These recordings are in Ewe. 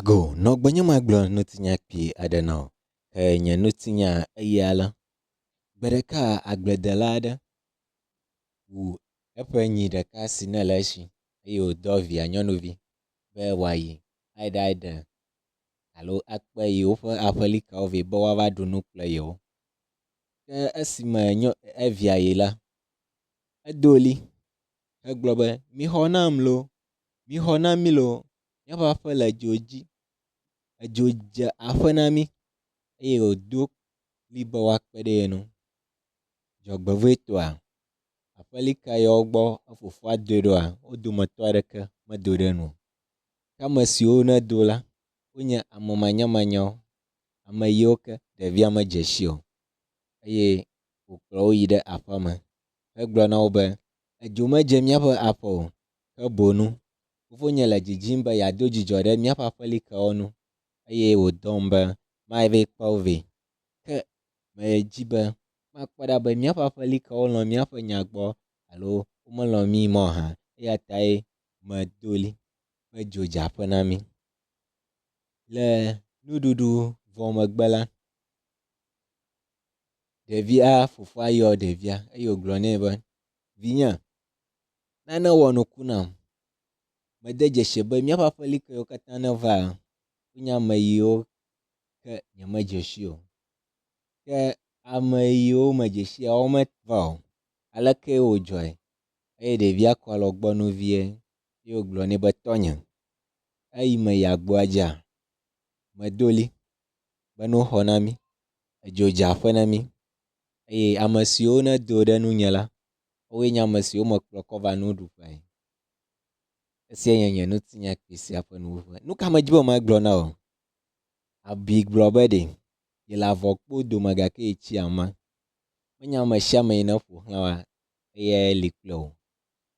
Ago, nɔ gbenye magblɔ ŋutinya kpui aɖe na wò. Ke nye ŋutinya eye ale. Gbe ɖeka agbledela aɖe wu eƒe nyi ɖeka si ne le esi eye wòdɔ via nyɔnuvi be wòayi aɖaɖe alo akpe yewoƒe aƒelikawo vɛ be woava ɖu nu kple yewo. Ke esime nyɔ evia yi la, edo ɣli hegblɔ be, "Mixɔ nam loo, mixɔ na mí loo, míaƒe aƒe le dzo dzi, edzo dze aƒe na mí eye wòdo ɣli be woakpe ɖe ye ŋu. Dzɔgbevɔ̃etɔa, aƒelika yawo gbɔ efofoa doe ɖoa, wo dometɔ aɖeke medo ɖe enu o. Ke ame siwo nedo la, wonye ame manyamanyawo, ame yiwo ke ɖevia medze si o eye wòkplɔ wo yi ɖe aƒea me hegblɔ na wo be, edzo medze míaƒe aƒe o, ke boŋ fofonye le didim be yeado dzidzɔ ɖe míaƒe aƒelikawo ŋu eye wòdɔm be mava kpe wo vɛ. Ke medi be makpɔ ɖa be míaƒe aƒelikawo lɔ̃ míaƒe nya gbɔ alo womelɔ̃ mí mɔ hã. Eya tae medo ɣli be dzo dze aƒe na mí. Le nuɖuɖu vɔ megbe la, ɖevia fofoa yɔ ɖevia eye wògblɔ nɛ be, vinye, nane wɔ nuku nam. Mede dzesi be míaƒe aƒelika yiwo katã neva wonye ame yiwo ke nyemedze si o. Ke ame yiwo medze sia womeva o. Aleke wòdzɔe? Eye ɖevia kɔ alɔgbɔnu vie eye wògblɔ nɛ be tɔnye, eyi me yi agboa dzia, medo ɣli be ne woxɔ na mí. Edzo dze aƒe na mí eye ame siwo nedo ɖe nunye la, woe nye ame siwo mekplɔ kɔ va nuɖuƒee. Esia nye nye ŋutinya kpui sia ƒe nuwuƒe. Nu ka medi be magblɔ na wò? Abi gblɔ be ɖe yele avɔkpo dome gake yetsi ama. Menye ame sia ame yi ne ƒo xlã wòa, eyae li kple wò.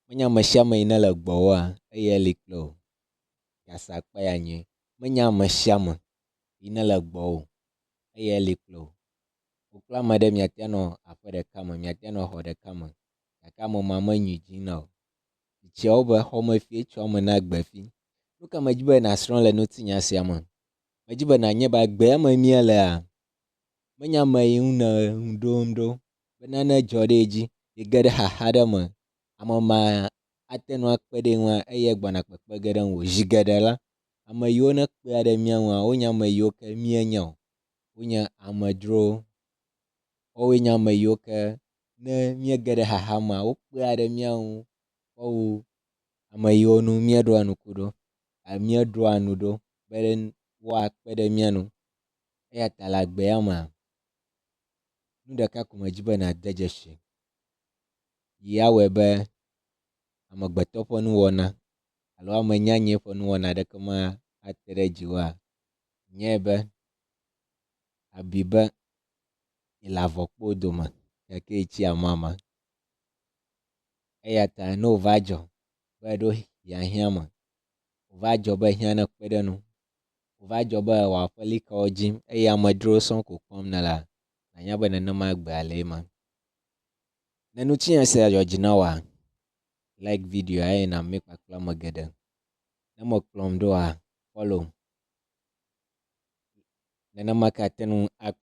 Menye ame sia ame yi ne le gbɔwòa, eyae li kple wò. Gasakpa ya nyuie. Menye ame sia ame yi ne le gbɔwò, eyae li kple wò. Wò kple ame ɖe miate anɔ aƒe ɖeka me, miate anɔ xɔ ɖeka me gake ame ma menyui dzi na o. Tsitsiawo be xɔmefie tsɔ ame na gbefi. Nu ka medi be nàsrɔ̃ le ŋutinya sia me? Medi be nànyae be agbea me míelea, menye ame yi ŋu nè ŋu ɖom ɖo be nane dzɔ ɖe ye dzi, yege ɖe xaxa ɖe me, ame ma ate ŋu akpe ɖe ye ŋua, eyae gbɔna kpekpe ge ɖe ŋuwò. Zi geɖe la, ame yiwo nekpea ɖe mía ŋua, wonye ame yiwo ke míenya o. Wonye amedzrowo. Woawoe nye ame yiwo ke ne míege ɖe xaxa mea, wokpea ɖe mía ŋu wowu ame yiwo ŋu míeɖoa ŋku ɖo, míeɖoa nu ɖo be woakpe ɖe mía ŋu. Eya ta le agbea mea, nu ɖeka ko medi be nàde dzesi yi awɔe be amegbetɔ ƒe nuwɔna alo ame nyanyɛ ƒe nuwɔna aɖeke mate ɖe dziwòa, nyae be abi be yele avɔkpo dome gake yetsi amama. Eya ta ne wòva dzɔ be eɖo hiahiã me, wòva dzɔ be hiã nekpe ɖe enu, wòva dzɔ be wò aƒelikawo dzim eye amedzrowo sɔŋ ko kpɔm nèlea, nànya be nenema egbea lee ma. Ne ŋutinya sia dzɔ dzi na wòa, like videoa eye nàmee kpakple ame geɖe. Ne mèkplɔm ɖoa, follow. Nenema ke àte ŋu akpɔ.